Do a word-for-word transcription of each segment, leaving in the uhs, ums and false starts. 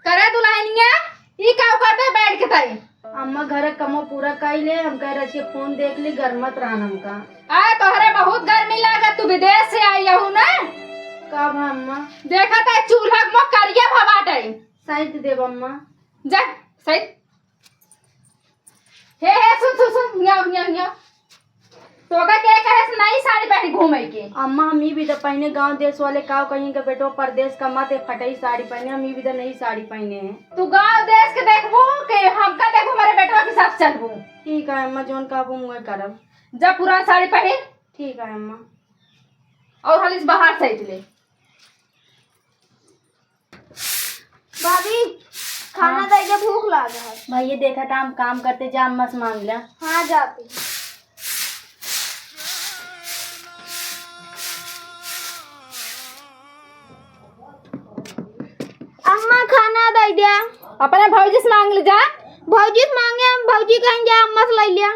करे दुल्हनिया, ई का करते बैठ के ताई? अम्मा, घर क कमो पूरा कई ले, हम कह रहे के फोन देख ली, गरमत रहन हमका। आए, तोहरे बहुत गर्मी लागत, तू विदेश से आई हूँ ना। का भा अम्मा? देखा ताई, चूल्हा क मुँह करिया भा बाटे। सहित देब अम्मा। जा, सहित। हे, हे, सुन, सुन, सुन, हियाँ, हियाँ, हियाँ। तोका के कहे से नई साड़ी पहनी घूमे के? अम्मा, हम ई भी तो पहने गाँव देश वाले काव कहीं के बेटो परदेश का मत फटई साड़ी पहने, हम ई भी तो नई साड़ी पहने हैं। तू गाँव देश के देखबू कि हमका देखबू, हमारे बेटवा के साथ चलबू? ठीक है अम्मा, जोन कहबू मुँहे करब। जा पुरान साड़ी पहन। ठीक है अम्मा। और हाली से बाहर से ले। भाभी, खाना हाँ। दे दे, भूख लाग है। भैया देखा था, हम काम करते जा, अम्मा से मांग ला। हाँ, जाती। अम्मा, खाना दे दे। अपने भौजी से मांग ले जा। भौजी से मांगे, हम भौजी कहें जा, अम्मा से ले लिया।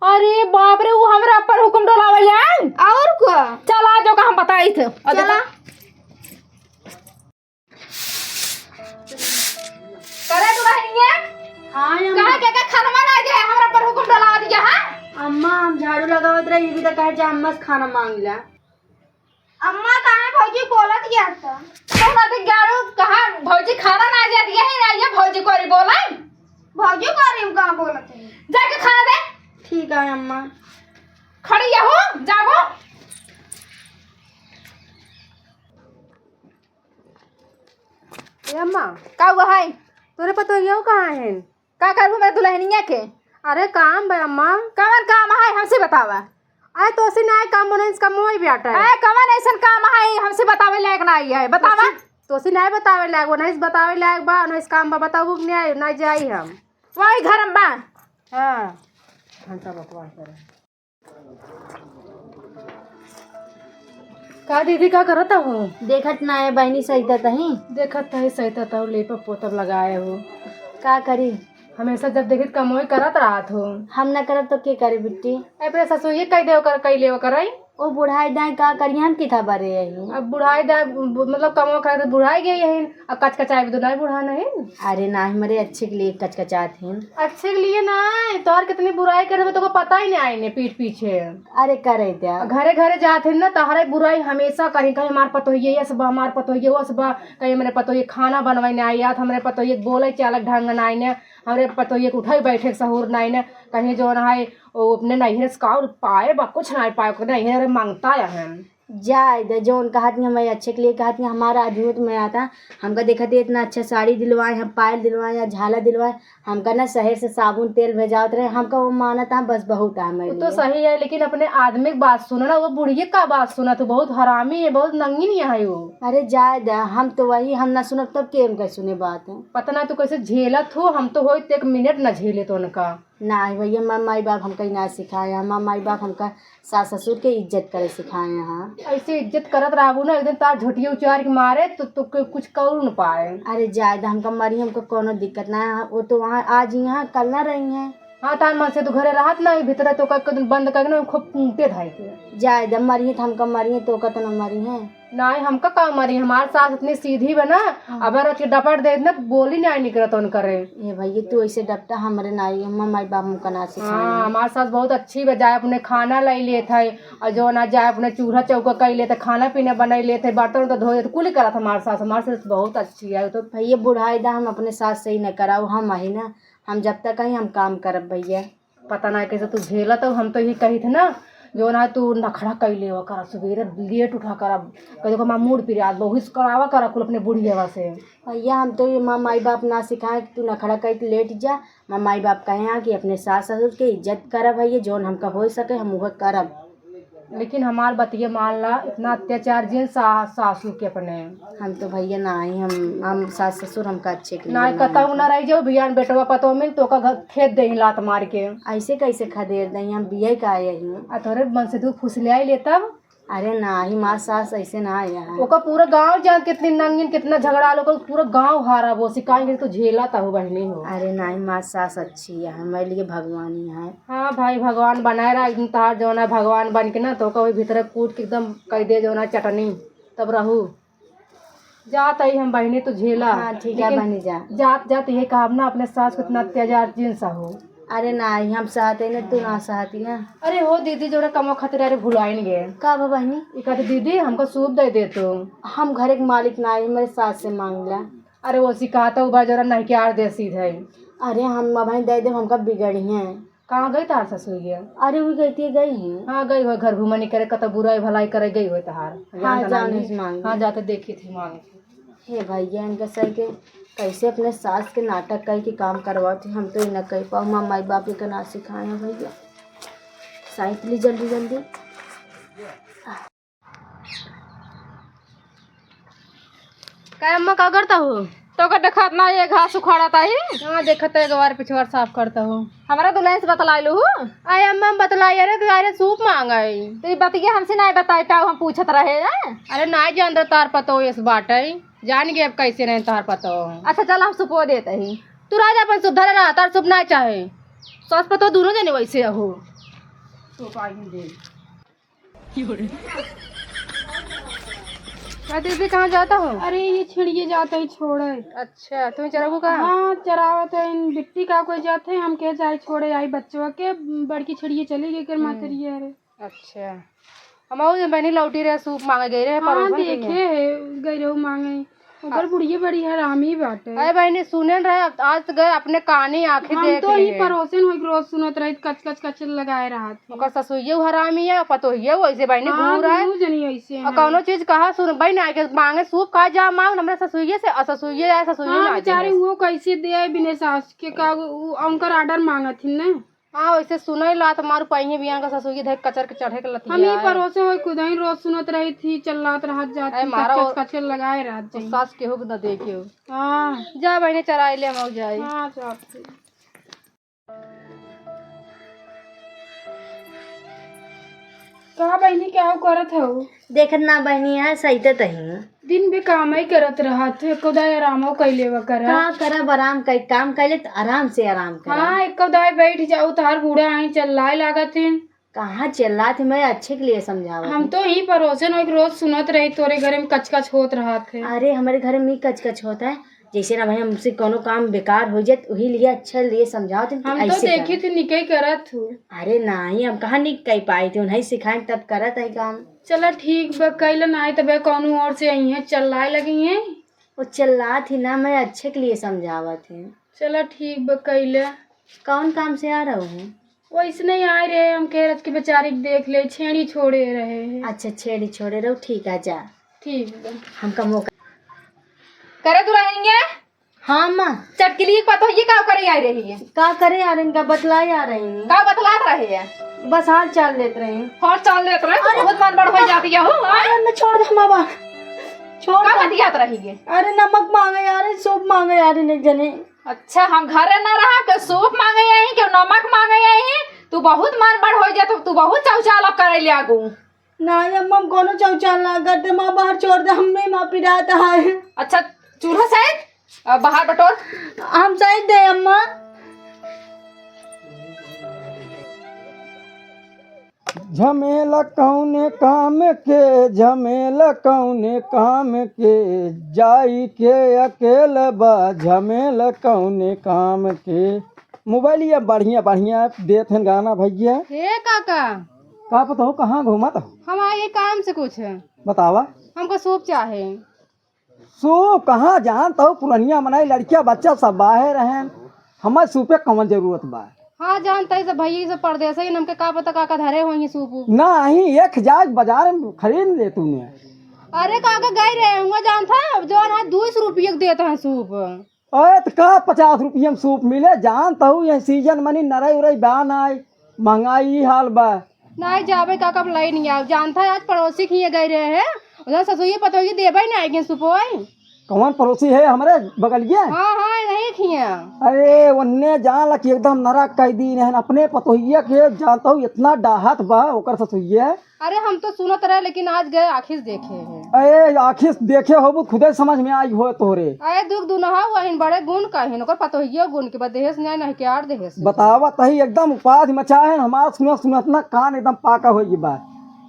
अरे बाप रे, वो हमरा पर हुकुम डोलावे जाए। और का? चल आ जाओ, का हम बताई थे। और चला। देखो। करे दुल्हनिया? हाँ, अम्मा। कहाँ के, के खाना बना गया है, हमरा पर हुकुम डोला दिया है? अम्मा, हम झाड़ू लगावत रही, ये भी तो कहे जा, अम्मा से खाना मांग ला। अम्मा, काहे भौजी बोलत गया था? तो ना तो ग्यारह कहा भौजी खाना ना दे दिया है ना, ये भौजी कोरी बोला। भौजी कोरी हम कहाँ बोलत है? जाके खाना दे। ठीक है अम्मा। खड़ी ये हो, जागो। ए अम्मा, का हुआ है? तोरे पतोहियो कहाँ है? का करबू मेरे दुल्हनिया के? अरे काम बा अम्मा। कवन काम है हमसे बतावा? अरे तोसी नाय काम बनइस का मोई बेटा है। अरे कवन ऐसन काम है हमसे बतावे लायक ना आई है, बतावा। तोसी, तोसी नाय बतावे लायक, वो नहीं बतावे लायक बा, नहीं काम बा, बताऊ कि नहीं, नहीं जाई हम। वही घर में बा। हाँ, घंटा बकवास करे। का दीदी, का करत हो? देखत ना है बहनी, सहिता तही। देखत तही सहिता तहु लेपब पोतब लगाए हो। का करी? हमेशा जब देखित कमोई करत रहत हो। हम ना करब तो के करे बिट्टी? अपने ससुर ये कह दे ओकर, कह ले ओकर आई। ओ बुढ़ाई दाई का करी, हम किथा बरे यही। अब बुढ़ाई दाई बु-, मतलब कमो करे तो बुढ़ाई गई यही। अब कचकचाए भी तो नहीं बुढ़ा नहीं। अरे नाही, मरे अच्छे के लिए कचकचात हैं। अच्छे के लिए ना, तोहर कितनी बुराई करे, तो को पता ही नहीं आईने पीठ पीछे। अरे करे द्या। घरे घरे जात हैं ना, तोहरे बुराई हमेशा कहीं, कहीं हमार पतोहिए यस बा, हमार पतोहिए वस बा, कहीं हमरे पतोहिए खाना बनवाई नहीं आई, हमरे पतोहिए बोले चालक ढंग नहीं ने, हमरे पतोहिए के उठे बैठे के सहूर नहीं ने, कहीं जो ना है, वो अपने नैहरे से का पाए बा, कुछ नहीं पाए, नैहरे मांगता है। जाए दे, जौन कहत नहीं, हम अच्छे के लिए कहत नहीं, हमारा आदमी तो मैं आता, हमका देखत ही इतना अच्छा साड़ी दिलवाए, हम पायल दिलवाए या झाला दिलवाए, हमका ना शहर से साबुन तेल भेजावत रहे, हमका वो मानत है, बस बहुत है हमारे वो तो लिए। सही है, लेकिन अपने आदमी की बात सुनो ना, वो बुढ़िया का बात सुना, तू बहुत हरामी है, बहुत नंगी नहीं है वो। अरे जाए दे, हम तो वही, हम ना सुनब तब के उनका सुने बात है। पता ना तू कैसे झेलत हो, हम तो होई तो एक मिनट ना झेले तो उनका। नाही भैया, हमार माई बाप हमका ई ना सिखाए हैं। हमार माई बाप हमका सास ससुर के इज्जत करे सिखाए हैं। ऐसे इज्जत करत रहबू ना, एक दिन तार झोटिया उचार के मारे तो, तो के कुछ करू न पाए। अरे जाए द, हमका मरी, हमका कोनो दिक्कत ना है। वो तो वहाँ आज यहाँ कल ना रही हैं। हाँ, तार मन से तो घरे रहत ना, भीतर तो का बंद करके ना खूब कूटे धाई के। जाए द, मरी तो हमका मरी, तो का तो ना मरी है। नाहीं, हमका का मारी, हमार सास इतनी सीधी बा ना, हाँ। अब रच के डपट दे ना, बोली नाहीं निकरत उनकरे। ए भैया, तू ऐसे डपटा, हमरे नाहीं, हमार माई बाप हमका ना सिखाए। हाँ, हमार सास बहुत अच्छी बा, जाए अपने खाना लाई लेत है, और जो ना जाए अपने चूल्हा चौका कई लेत है, खाना पीना बनाई लेत है, बर्तन उर्तन धो देत, कुल करत हमार सास, हमार सास बहुत अच्छी है। तो भैया, बुढ़ाई दा हम अपने सास से ही न कराओ, हम ही ना, हम जब तक ही हम काम करब भैया। पता ना कैसे तू झेलत हो, हम तो यही कही थे ना, जो ना तू नखड़ा कैले हो करा, सुबेरे लेट उठा करा, कह देखो माँ मूड पिरात बहुत करावा करा कुल अपने बुढ़िया से। भैया, हम तो ये माँ माई बाप ना सिखाए कि तू नखड़ा कह के लेट जा। माँ माई बाप कहे हैं कि अपने सास ससुर के इज्जत करब भैया, जौन हमका हो सके हम वह करब। लेकिन हमार बतिया मान ला, इतना अत्याचार जिन सा-, सासू के अपने। हम तो भैया ना आई, हम, हम सास ससुर हमका अच्छे के ना लिए कतहु मानत ना हैं। रह जाओ, बियान बेटवा पतोह में तो का घर खेत दे लात मार के। ऐसे कैसे खदेड़ दे, हम बिया का आई हूँ। आ तोरे मन से तू फुसले आई ले तब। अरे ना ही, माँ सास ऐसे ना आया है। ओका पूरा गांव जान कितनी नंगिन, कितना झगड़ा लो, ओका पूरा गांव हारा वो सिकाएंगे तो झेला ता हो बहनी हो। अरे ना ही, माँ सास अच्छी है, हमारे लिए भगवान ही है। हाँ भाई, भगवान बनाए रहा, एकदम तार जौना भगवान बन के ना, तो ओका वही भीतर कूट के एकदम कह दे जौना चटनी, तब रहू। जात आई हम बहिनी, तू झेला। हाँ, ठीक है लेकिन बहिनी, जा। जात जात ये काम ना अपने सास को इतना अत्याचार जिन सा हो। अरे नाही, हम सहते न, तू ना सहती है। अरे हो दीदी, जोरे कमो खातिर अरे भुलाइन गे। का बा बहिनी? ई कहते दीदी हमको सूप दे दे तू। हम घरे के मालिक ना है, हमरे सास से मांग ला। अरे वो सिखाता हूँ बा, जोरा नहीं के आर दे सीधे। अरे हम बहिनी दे दे, हमका बिगड़ी है। कहाँ गई तार ससुरिया? अरे, उ गई थी, गई है। हाँ, गई हो घर घूमने करे, कत बुराई भलाई करे गई हो तहार। हाँ, जान तो जान नहीं। इस मांग हाँ, में। जाते देखी थी मांग। हे भैया, इनका सही के कैसे अपने सास के नाटक कई के काम करवाओ थे, हम तो ई न कह पाओ। माँ, माई बाप के ना सिखाए हैं भैया। साइकिल ली जल्दी जल्दी। का अम्मा, का करता हो? तो का देखत ना, ये घास उखाड़त आई। हाँ, देखत है, गवार पिछवार साफ करता हो। हमारा दुल्हन से बतलाई लू। आय अम्मा, हम बतलाई, अरे, तो अरे सूप मांग आई। तो ये बतिया हमसे ना बताई, ताऊ हम पूछत रहे हैं। अरे, ना जान दो, तार पतो इस बाटे। जान गए अब कैसे नहीं तार पतो। अच्छा, चल, हम सुपो देते ही। तू राजा अपन सुप धरे रहा, तार सुप ना चाहे। सास पतो दोनों जने वैसे हो। तो पाई दे। का दीदी, कहाँ जाता हो? अरे, ये छेड़िए जाता है, छोड़े। अच्छा, तुम्हें चराबू का? हाँ, चरावत है, इन बिट्टी का कोई जाते हैं, हम कहे जाए छोड़े, आई बच्चवा के, बड़की छेड़िए चली गई कर हम्म। मातरिया रे। अच्छा, हम और बहनी लौटी रहे, सूप मांगे गई रहे, हाँ, परोसन की देखे है। है, गई रहो मांगे। ओकर हाँ। बुढ़िया बड़ी हरामी बाटे। अरे बहिनी, सुने न रहे, आज तो गए अपने कानी आँखी हम देख तो ही लिए। परोसन हो, रोज सुनत रही, कच कच कच लगाए रहत। ओकर ससुइये उ हरामी है, पतोहिये उ ऐसे बहिनी हाँ, घूर है। दुनू जनी ऐसे और हैं। कौनो चीज कहा सुन, बहिन आके मांगे सूप, कहा जा मांग, हमरे ससुइये से, और ससुइये आए, ससुइये हाँ, ना बेचारे दे। वो कैसे दे बिने सास के, का उ, उनकर order मांगत हिन ने। हाँ, वैसे सुनई ला त मारू पाइहे बियान का ससुर जी धर कचर के चढ़े के लतिया हम ही है। परोसे होई खुदही रोज सुनत रही थी, चल्लात रहत जात अरे थी, मारा कचकच वो कचर लगाए रहत वो जाई। सास केहू के न देखे हो। हाँ। जा बहिनी चराई ले हम जाई। हाँ, जात थी। का बहिनी, का करत हऊ? देखत ना बहिनी, है सहिते तही। दिन भे कामई करत रहत, एको दाई आरामो कइ लेवा करा। का करब, आराम कइ, काम कइले त आराम से आराम करब। हाँ, एको दाई बैठ जाऊ, तहार बूढ़ा आई चल्लाए लागत हिन। कहाँ चल्लात ही, मैं अच्छे के लिए समझावत हम ही। तो ही परोसन हो, एक रोज सुनत रही तोरे घरे में कचकच होत रहत है। अरे, हमरे घरे में ही कचकच होत है, जैसे ना भाई हमसे कोनो काम बेकार होइ जात, वही लिए अच्छे लिए समझावत ही कि हम तो ऐसे देखी कर। थी निकई करत हूँ। अरे नाहीं, हम कहाँ निक कइ पाई थी, उन्हें सिखाए तब करत है काम। चला ठीक बा, कइला नाहीं तबे कौनो ओर से अइहें, चल्लाए लगिहें। वो चल्लात ही ना, मैं अच्छे के लिए समझावत ही। चला ठीक बा, कइला। कौन काम से आ रहू हो? वैसने ही आए रहे, हम कह रहे कि बेचारी के देख ले, छेड़ी छोड़े रहे हैं। अच्छा, छेड़ी छोड़े रहो, ठीक है, जा। ठीक बा। हमका मौका करे तू रहेंगे? हाँ, माँ। चटकिली के पतोहिए का करे आ रही है? का करे आ रही, इनका बतलाए आ रही हैं। का बतलात रहे है? बस हाल चाल लेत रहे हैं। हाल चाल लेत रहे, तू अरे बहुत मन बड़ हो जाती है हो, हाँ? अरे, मैं छोड़ दे, माँ, बा-, छोड़ का दे। बतियात रही है? अरे, नमक मांगे यार, सूप मांगे यार, एक जने। अच्छा, हम घरे ना रहा, के सूप मांगे आई, के नमक मांगे आई, तू बहुत मन बड़ हो जात, तू बहुत चौचाल अब करे ले आगू। नाहीं अम्मा, हम कोनो चौचाल ना करते, माँ बाहर छोड़ दे, हम नहीं माँ पिरात है। अच्छा, चूल्हा साइड, अ, बाहर बटोर। हम साइड दे अम्मा। झमेला कौने काम के, झमेला कौने काम के, जाई के अकेल बा, झमेला कौने काम के। मोबाइलिया बढ़िया बढ़िया देत हैं गाना भैया। हे काका। का पता हो कहाँ घूमत हो? हम आए काम से कुछ। बतावा। हमको सूप चाहे। सूप कहाँ जानत हो, पुरनिया मनई लड़किया बच्चा सब बाहर हैं, हमें सूपे कौन जरूरत बा? हाँ जानत ही सब भैया सब परदेस ही, हमके का पता काका धरे होइहीं सूप। नाहीं, एक जाए बाजार में खरीद ले तूने। अरे काका गए रहे हुआ जानत है, जो है दो सौ रुपये के देत हैं सूप। अरे, त का पचास रुपया में सूप मिले? जानत हऊ, यह सीजन मनी नरई उरई बा नाई, महंगाई ई हाल बा। नाई जाबे काका, अब लाई नहीं आव। जानत है, आज पड़ोसी के हियाँ गए रहे हैं, उधर ससुइये पतोहिये देबे नहीं आएगी सुपोई। कौन पड़ोसी है हमरे बगलिए? हाँ, हाँ, यही खिया। अरे, उन्ने जान ला कि एकदम नरक कइ दी रहन, अपने पतोहिये के जानत हऊ, इतना डाहत बा ओकर ससुइये। अरे हम तो सुनत रहे, लेकिन आज गए आँखी से देखे हैं। अरे आँखी से देखे होबू, खुदे समझ में आई हो तोरे। अरे दुख दुनहा हुआ हिन, बड़े गुण का हिन, ओकर पतोहियो गुण के बा, दहेज न्याय नहीं के आर दहेज से। बतावा तही एकदम उपाधि मचाए हैं, हमार सुनत सुनत ना कान एकदम पाका होइ गई बा।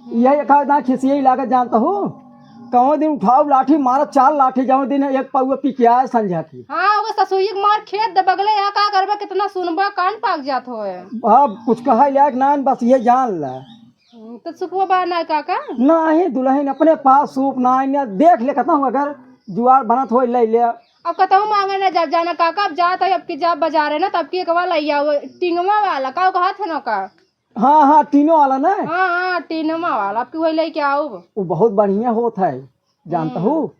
यही एक आध खिसियाई लागत जानत हो। कौन दिन उठाओ लाठी, मारा चार लाठी, जौन दिन एक पौवा पी के आए संझा की। हाँ, वो ससुई के मार खेत दबगले, यहाँ का करबे, कितना सुनबा, कान पाक जात होए। अब कुछ कहा लायक ना, बस ये जान ले। हम्म, तो सुपवा बा ना काका? नाही, दुलहिन अपने पास सूप नाही, ने देख ले, कहता हूँ, अगर जुआर बनत होए, ले ले। अब कतहूँ मांगे ना जा, जाना काका, अब जात है, अब की जा बाजारे ना, तब की एक वाला ले आओ, टिंगवा वाला, का कहत है ना का? हाँ, हाँ, टीनो वाला ना? हाँ, हाँ, टीनमा वाला, अब की वही लेके आओ। वो बहुत बढ़िया होत है, जानता हम्म। हूँ,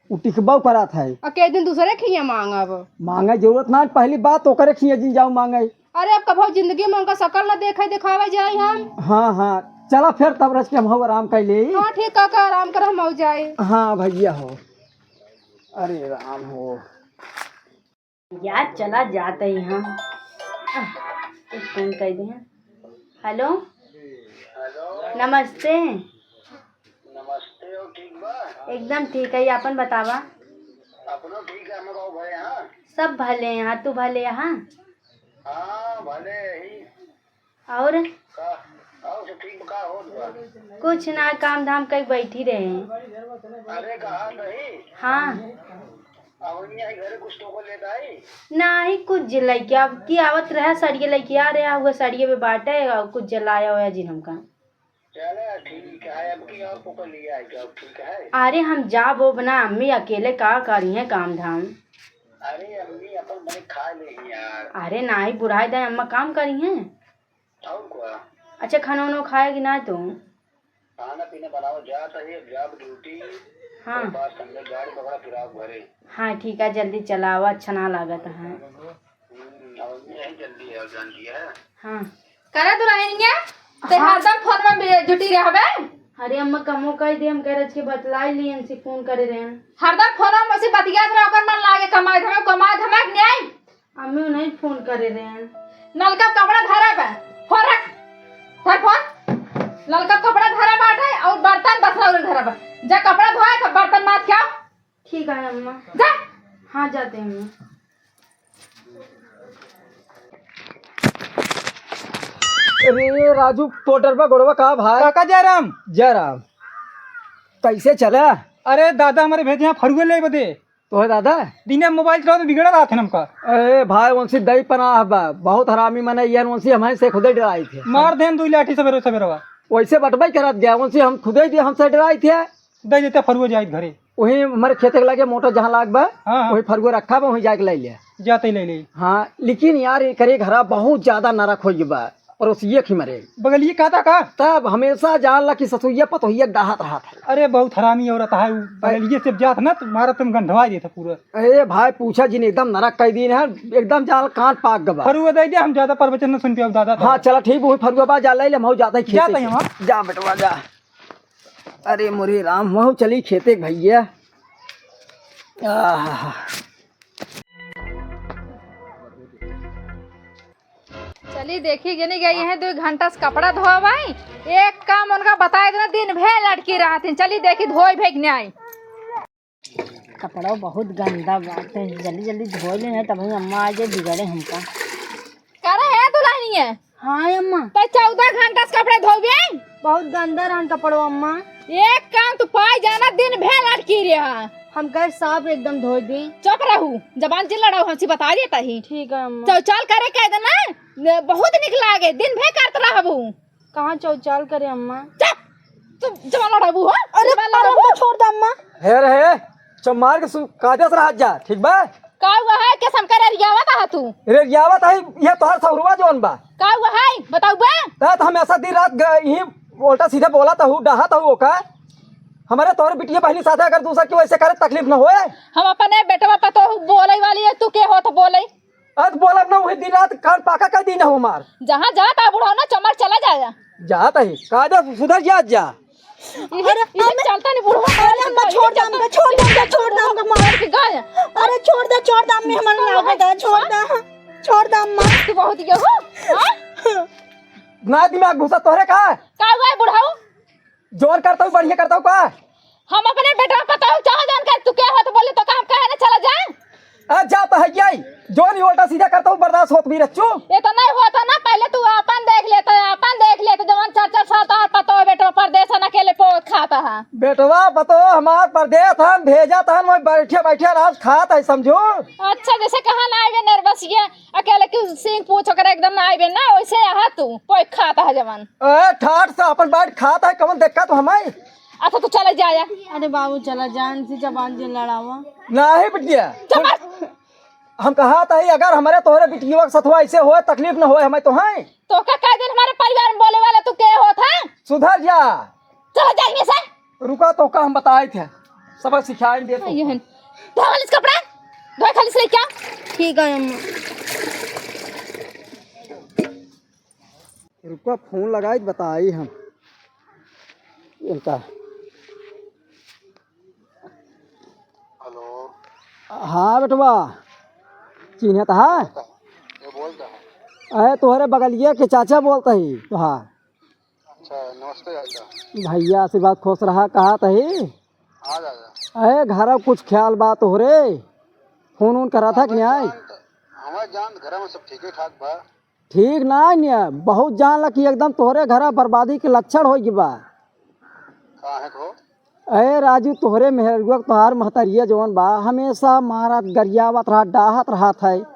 वो टिकबो करत है। अब के दिन दूसरे खिया मांगब? मांगे जरूरत ना, पहली बात ओकरे खिया जिन जाओ मांगे। अरे, अब कभो जिंदगी में उनका शकल न देखे दिखावे जाई हम। हाँ, हाँ, चला फिर तब रच के हम हो आराम कर ले। हाँ, ठीक काका, आराम कर, हम हो जाए। हाँ भैया हो। अरे राम हो। यार, चला जात ही हम। आह, एक फोन कर दे हैं। हेलो, नमस्ते। नमस्ते, और ठीक बा? एकदम ठीक है, आपन बतावा। अपनो ठीक है, हम बाबू भाई, हाँ। सब भले हैं, हाँ, तू भले है, हाँ? हाँ, भले ही। और? का, और सब ठीक बा, का होत बा? कुछ ना, काम धाम कई बैठी रहे। अरे, कहाँ रही? हाँ। अब यहाँ घरे कुछ तो को लेता आई? नाही, कुछ जे लइके अब की आवत रहा, सड़िए लइके आ रहा, हुआ सड़िए में बाटे, और कुछ जे लाया होया जिन हमका। चला ठीक है, अब की और को ले आई, अब ठीक है। अरे, हम जाब ओब ना, अम्मी अकेले का करी हैं काम धाम? अरे, अम्मी अपन बने खा ले यार। अरे, नाही, बुढ़ाई दाई अम्मा काम करी हैं। और का? अच्छा, खाना उना खाए कि ना तू? खाना पीना बनाओ, जात ही, अब जाब ड्यूटी। हाँ। और बात समझे, गाड़ी पकड़ा फिर आओ घरे। हाँ, ठीक है, जल्दी चलाओ, अच्छा ना लागत है। हम्म, और यही जल्दी है, और जान दिया है। हाँ। करे दुल्हनिया, ते हाँ। हरदम फोन में बे-, जुटी रहबे। अरे अम्मा, कमो कह दे, हम कह रहे के बतलाई ली, इनसे फोन करे रहे। हरदम फोन में से बतियात रहो, ओकर मन लागे कमाए धमाए, कमाए धमाए के नहीं आई। अम्मी नहीं फोन करे रहे। नलका कपड़ा धरा बा, फोन रख, धर फोन। नलका कपड़ा धरा बाटे और बर्तन बसरा उरे धरा बा। जा कपड़ा धोए, तब बर्तन माज के आओ। ठीक है अम्मा। जा। हाँ, जाते हैं अम्मा। अरे राजू, तो डरबा गोड़वा का भाई? काका जयराम। जयराम, कैसे चला? अरे दादा, हमारे भेजे हैं फरुए ले बदे। तो है दादा? दिने मोबाइल चलाओ तो बिगड़ा रहा थे हमका। अरे भाई, उनसे दई पनाह बा, बहुत हरामी मने, यार उनसे हमें से खुदे डराई थे। मार देन दुई लाठी सबेरे सबेरवा। वैसे बटवाई करत गया, उनसे हम खुदे दिए, हमसे डराई थे। दे देते फरुआ जाइत घरे। वही हमारे खेते के लागे मोटर जहाँ लाग बा, हाँ, हाँ। वही फरुआ रखा बा, वही जाके ले लिया। जाते ही ले ले। हाँ, लेकिन यार, ये करे घरा बहुत ज्यादा नरक हो गया बा, पड़ोसिये की मरे। बगलिए का था का? तब हमेशा जान ला कि ससुइया पतोहिया डाहत रहत है। अरे, बहुत हरामी औरत है, उ बगलिए से जात ना, तुम्हारा तुम गंधवा देता पूरा। अरे भाई, पूछा जिन, एकदम नरक कई दिन है, एकदम जाल कान पाक गबा। फरुआ दे दे, हम ज्यादा प्रवचन न सुन पाओ दादा। हाँ, चला ठीक, वही फरुआ बा, जा ले ले, हम जाता ही खेते जाता ही से। हम। जा बेटवा, जा। अरे मोरे राम, महू चली खेते भैया। आह। चली देखी, जनी गई है, दो घंटा से कपड़ा धोवाई, एक काम उनका बताए देना, दिन भर लटकी रहत हैं। चली देखी, धोई भेग न्याय। कपड़ा बहुत गंदा बाटे, जल्दी जल्दी धोई लेना, तब अम्मा आ जाए, बिगड़े हमका। करे है दुल्हनिया? हाँ अम्मा। तो चौदह घंटा से कपड़े धोबे? बहुत गंदा रहन कपड़ो अम्मा। एक काम तू पाई जाना, दिन भर लटकी रहा। हम कहे साफ एकदम धोई दी। चुप रहू, जबान जिन लड़ाऊ, हमसे बता देता ही। ठीक है अम्मा। चौचाल करे कह देना, न-, बहुत निक लागे, दिन भर करत रहबू। कहाँ चौचाल करे अम्मा? चुप, तू जबान लड़ाबू हो? अरे, जबान अरे लड़ाबू। अम्मा, छोड़ दे अम्मा। हे रे हे, चमार के सु-, कायदे से रह जा, ठीक बा? का हुआ है? के समकर रेरियावत आहा तू? रेरियावत है, ये तोहर सहुरवा जौन बा। का हुआ है? बताऊ बा। ता तो हमेशा दिन रात ग-, यही उल्टा सीधे बोला तहू, डाहा तहू ओका। हमारे तोहर बिटिया बहनी साथे अगर दूसर के वैसे करे तकलीफ न होए। हम अपने बेटवा पतोहू बोले वाली है, तू के हो तो बोले? आज बोलब ना, वही दिन रात कान पाका कर दी ना हमार। जहाँ जात आ बुढ़ऊ ना, चमक चला जाया। जात है, कायदा सुधर जात जा। अरे, इसे अम्मा, चलता नहीं बुढ़ऊ। अरे, अम्मा, छोड़ दे, अम्मा, छोड़ दे, अम्मा, छोड़ दे, अम्मा, मार के गए। अरे, छोड़ दे, छोड़ दे, अम्मी, हमारे लागत है, छोड़ दे, छोड़ दे, अम्मा। तू बहुत ये हो, हाँ? ना दिमाग घुसा तोहरे का? का हुआ है बुढ़ऊ? जोर करता हूँ, बढ़िया करता हूँ का? हम अपने बेटा पता हूँ, चाहे जान कर तू क्या हो तो बोले तो काम कहे ना चला जाए। आ जात है ये, जौन ही उल्टा सीधा करता हूँ, बर्दाश्त होत भी रच्चू। ये तो नहीं होता ना, पहले तू आपन देख लेता, आपन देख लेता, जवन चार चार साल तोहार पतो है बेटवा, परदेस न अकेले पोत खाता है। बेटवा पतो हमार परदेस हन, भेजा तहन, वही बैठे बैठे राज खात है, समझू। अच्छा, जैसे कहा ना आवे नरबसिया, अकेले क्यों सिंह पूछ ओकरा एकदम ना आवे ना, वैसे यहाँ तू पोत खाता है जवन। ए, ठाट से अपन बैठ खात है, कवन देखा तू हमारे? अच्छा, तू चला जाया। अरे बाबू, चला जान से जबान जे लड़ावा। नाही बिटिया। चुप। हम कहा था ही, अगर हमारे तोहरे बिटिया के सथवा ऐसे होए, तकलीफ न होए हमें तो है। तो का कह दिन हमारे परिवार में बोले वाला तू के होत है? सुधर जा। चला जा इनमें से। रुका तो का हम बताए थे, सबक सिखाए दे तो। ये हन। धो खाली से कपड़ा, धो खाली से लेके आ। ठीक है अम्मा। रुका, फोन लगाई त बताई हम इनका। हेलो। हाँ बेटवा, चिन्हत है? ये बोलता है। अरे तोहरे बगलिया के चाचा बोलता ही तोहार। अच्छा, नमस्ते चाचा। भैया आशीर्वाद, खुश रहा, कहा तही? हाँ चाचा। अरे घर कुछ ख्याल बा तोहरे, फोन उन करा था कि नहीं? हमारे जान घर में सब ठीक ही ठाक बा। ठीक ना है, बहुत जान ला कि एकदम तोहरे घरा बर्बादी के लक्षण होइ गइ बा। काहे को? अरे राजू, तोहरे मेहरुआ के तोहार महतरिया जवन बा, हमेशा मारत गरियावत रहत, डाहत रहत है।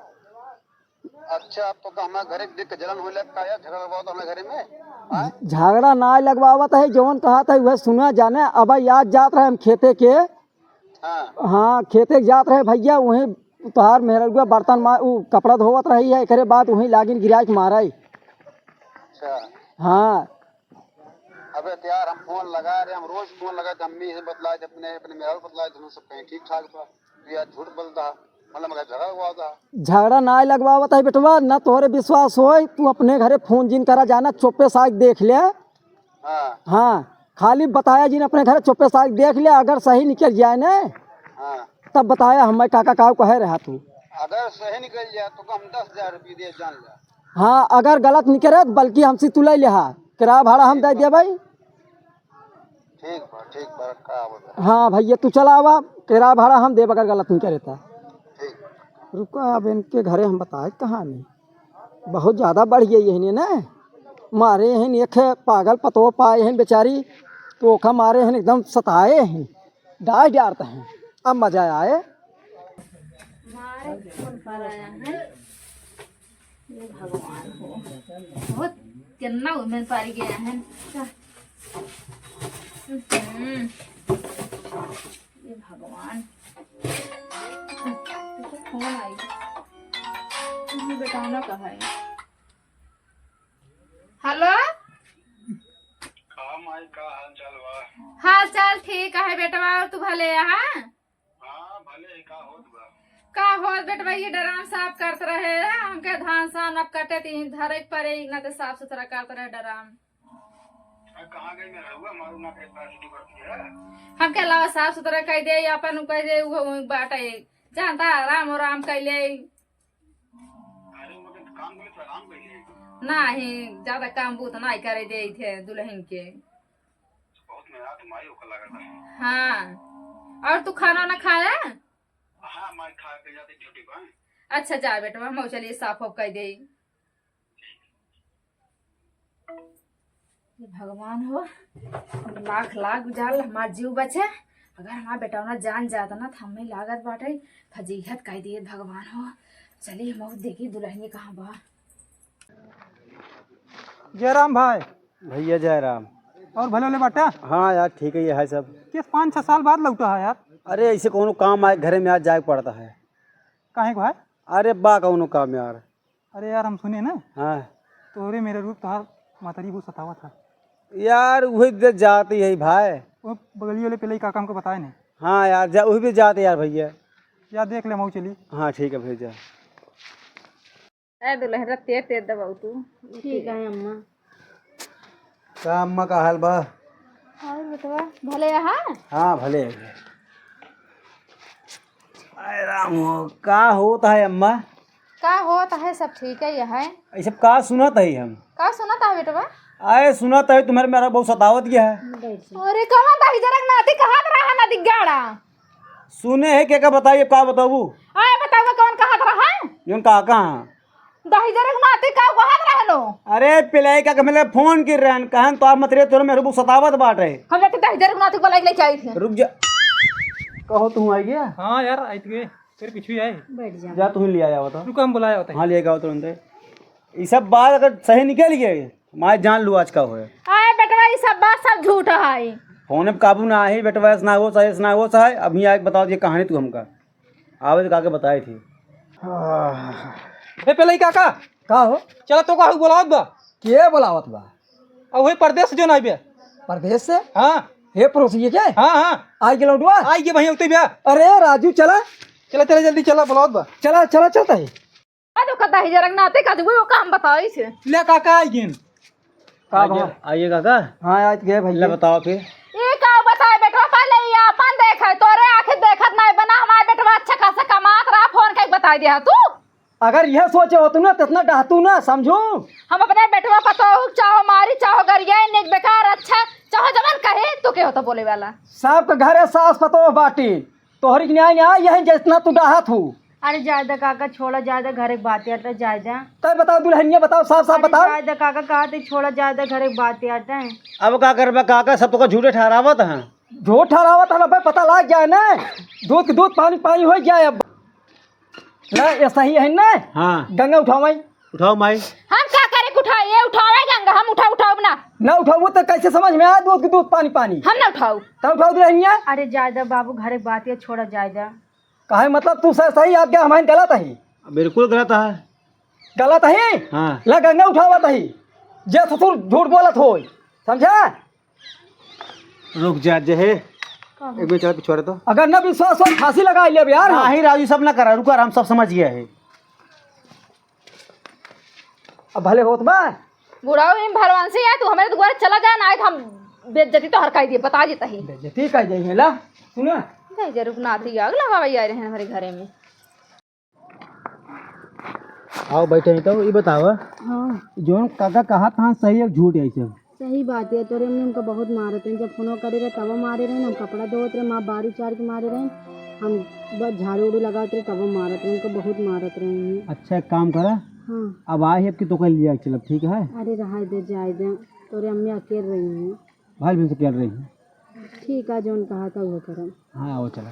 अच्छा, अब तो का हमारे घरे देख के जलन होए लग का यार, झगड़ा लगवाओ तो हमारे घरे में? हाँ? झगड़ा ना लगवावत है, जवन कहत है वह सुना जाने। अब आज जात रहे हम खेते के, हाँ। हाँ, खेते के जात रहे भैया, वहीं तोहार मेहरुआ बर्तन मा-, उ कपड़ा धोवत रही है, एकरे बाद वहीं लागिन गिराए के मारे। अच्छा। हाँ। अबे तो यार, हम फोन लगा रहे, हम रोज फोन लगा थे, अम्मी से बतलाए थे, अपने, अपने मेहरुआ बतलाए थे, हम सब कहीं ठीक ठाक बा। तू यार झूठ बोलता है, मतलब मगर झगड़ा हुआ था। झगड़ा ना लगवावत है बेटवा, ना तोहरे विश्वास होए, तू अपने घरे फोन जिन करा जाना, चुप्पे साथ देख ले। हाँ। हाँ, खाली बताया जिन अपने घरे, चुप्पे साथ देख ले, अगर सही निकल जाए ना, हाँ। तब बताया हम काका का कहे रहा तू। अगर सही निकल जाए तो हम दस हजार रुपये दे जान ले। हाँ, अगर गलत निकले बल्कि हमसे तू ले लिहा, किराया भाड़ा हम दे देबे। ठीक बा, ठीक बा, का बोले? हाँ भैया, तू चला आवा, किराया भाड़ा हम देब अगर गलत निकले तो। ठीक। रुका, अब इनके घरे हम बताए कहानी। बहुत ज्यादा बढ़ गई है ना, मारे हैं एक पागल पतो पाए हैं बेचारी, तो ओखा मारे हैं एकदम सताए हैं, डांट डारते हैं। अब मजा आए। मारे कौन पर आया है? हे भगवान हो, बहुत केन्ना उमेर पारी गया है। हम्म। हे भगवान, फोन आई। ये बेटा ना कहा है। हेलो। का माई, का हाल चाल बा? हाल चाल ठीक है बेटवा, और तू भले है? हाँ, भले ही, का होत बा? का होत बेटवा, ये ड्राम साफ करत रहे, हमके धान सान अब कटे ती, धरे के परे, ना तो साफ सुथरा करत रहे ड्राम। आ, कहाँ गई मैं रहुआ, मारू ना के पास की बात है। हमके अलावा साफ सुथरा कह दे, अपन कह दे, वो, वो बाटे, जानता आराम और आराम कर ले। अरे, वो तो काम बोले तो आराम कर ले। नाही, ज्यादा काम बूत नाही करे दे थे दुल्हन के। बहुत मेहनत माई ओकर लागत है। हाँ, और तू खाना ना खाया? हाँ, माई खा के जाते ड्यूटी पर। अच्छा, जा बेटवा, हम चलिए साफ ऑफ कर दे। हे भगवान हो, लाख लाख गुजार हमार जीव बचे। अगर हमार बेटौना जान जात ना, तो हमें लागत बाटे फजीहत कह दिए। भगवान हो, चलिए हम देखी दुल्हनिया कहाँ बा। जय राम भाई। भैया जय राम। और भले वाले बाटा? हाँ यार, ठीक है, ये है सब। किस पाँच छह साल बाद लौटा है यार? अरे, ऐसे कौनो काम आए, घरे में आज जाए पड़ता है। काहे को है? अरे बा, कौनो काम यार। अरे यार, हम सुने ना, हाँ। तोहरे मेहरुआ तोहार महतारी बहुत सतावत है। यार, वही दे जाती है भाई। वो बगली वाले पहले ही काका हमको बताए नहीं। हाँ यार, जा, वही भी जाते यार भैया। या देख ले, मऊ चली। हाँ, ठीक है भैया। ए दुल्हन, तेज तेज दबाऊ तू। ठीक है अम्मा। का अम्मा, का हाल बा? और बेटवा, भले यहाँ? हाँ, भले है। आय राम हो, का होत है अम्मा? का होत है, सब ठीक है, यह है। ये सब का सुनत है हम? का सुनत है बेटवा? आए सुनत है तुम्हारे मेहरा बहुत सतावत गया है। अरे कहाँ दाही जरक नाती कहाँ रहा ना दिग्गाड़ा? सुने है के का बताई, अब का बताबू? आए बतावा कौन कहत रहा? जौन का कहाँ? दहिजरे के नाती का कहत रहलो? अरे पिलाई का के मतलब फोन कर रहन, कहन तो आप मत रे, तोर मेरे को सतावत बाटे। हम जाके दहिजरे के नाती को बुलाई के लेके आई थे। रुक जा। कहो तू आई गया? हाँ यार, आई तो गए। तेरे पीछे ही आए। बैठ जा। जा तू ही ले आया होता। रुको, हम बुलाया होता है। हाँ, ले आया होता तुरंत। ये सब बात अगर सही निकल गए, माय जान लू आज का होए। आए बेटवा, ई सब बात सब झूठ है। फोन पे काबू ना है बेटवा, ऐसा ना हो चाहे, ऐसा ना हो चाहे। अब यहाँ एक बताओ ये कहानी तू हमका। आवे तो काके बताए थी। ए, पहले ही काका। का हो? चला तो का बोलावत बा? के बोलावत बा? अब वही परदेस जो ना बे। परदेस से? हाँ। हे पड़ोसी के? हाँ, हाँ। आई गेलो डुआ? आई गे भैया, उते बे। अरे राजू, चला। चला, चला, जल्दी चला, बोलावत बा। चला, चला, चलता है। का दुख दहिजरे के नाती का दुख, वो काम बताई छे। ले काका, आई गेन। का आइए, बा? आइए काका। हाँ, आज गए भैया। ले बताओ फिर। ई का बताए बेटवा, पहले ई आपन देखे, तोरे आँखें देखत नाई बना, हमार बेटवा अच्छा खासा कमात रहा, फोन कइके बताई दिया तू। अगर यह सोचे होतू ना, तो इतना डहतू ना, समझू। हम अपने बेटवा पतोहू चाहो मारी, चाहो गरियाई, निक बेकार, अच्छा, चाहो जवन कहे, तू के होता बोले वाला? सबके घरे सास पतोह बाटी। तोहरी के न्याय न्याय यही जितना तू डाहत हू। अरे जायदा काका, छोड़ा, जायदा घरे के बात यार, जायदा। तय बताओ दुल्हनिया, बताओ, साफ साफ अरे बताओ। जायदा काका, कहा थे छोड़ा, जायदा घरे के बात यार तय। अब का करबा काका, सब तो का झूठे ठहरावत हैं। झूठ ठहरावत है ना बे, पता लाग जाए ना। दूध के दूध, पानी पानी हो जाए। अब ना, ये सही है ना? हाँ। गंगा उठाओ माई। उठाओ माई। हम का करे के उठाई? ये उठावे गंगा, हम उठा, उठाओ ना। ना उठाओ तो कैसे समझ में आए दूध के दूध, पानी पानी? हम ना उठाओ। तब उठाओ दुल्हनिया। अरे जायदा बाबू, घरे के बात ये छोड़ा जायदा। काहे मतलब तू सही, सही याद गया, हमारे गलत है। बिल्कुल गलत है। गलत है? हाँ। ला गंगा उठावत है। जे ससुर झूठ बोलत होय, समझा? रुक जा, जे है। का हो? एक मिनट, चला पिछवाड़े तो। अगर ना विश्वास हो, फांसी लगा ले अब यार। नहीं राजू, सब ना करा, रुका, हम सब समझ गया है। अब भले होत बा। बुढ़ाऊ, इन भलवान से यार, तू हमारे दुआरे चला जाए ना, आज हम बेइज्जती तो हर कह दिए, बता देता ही। बेइज्जती कह जाइए ला, सुना। दहिजरे के नाती आग लगावा यार, हमारे घरे में। आओ बैठे हैं तो, ये बतावा। हाँ। जौन काका कहा था सही है झूठ है सब? सही बात है, तोरे अम्मी हमका बहुत मारत रहे, जब फोनो करे रहे तब मारे रहे, हम कपड़ा धोवत रहे, माँ बारी चार के मारे रहे, हम बस झाड़ू उड़ू लगावत रहे तब मारत रहे, हमका बहुत मारत रहे हैं। अच्छा एक काम करा। हाँ। अब आए हैं कि तो कल लिया चलब, ठीक है? अरे रहा दे, जाए दे, तोरे अम्मी अकेल रही हैं। भाई बहन से अकेल रही हैं। ठीक है, जौन कहा था वो करम। हाँ, वो चला।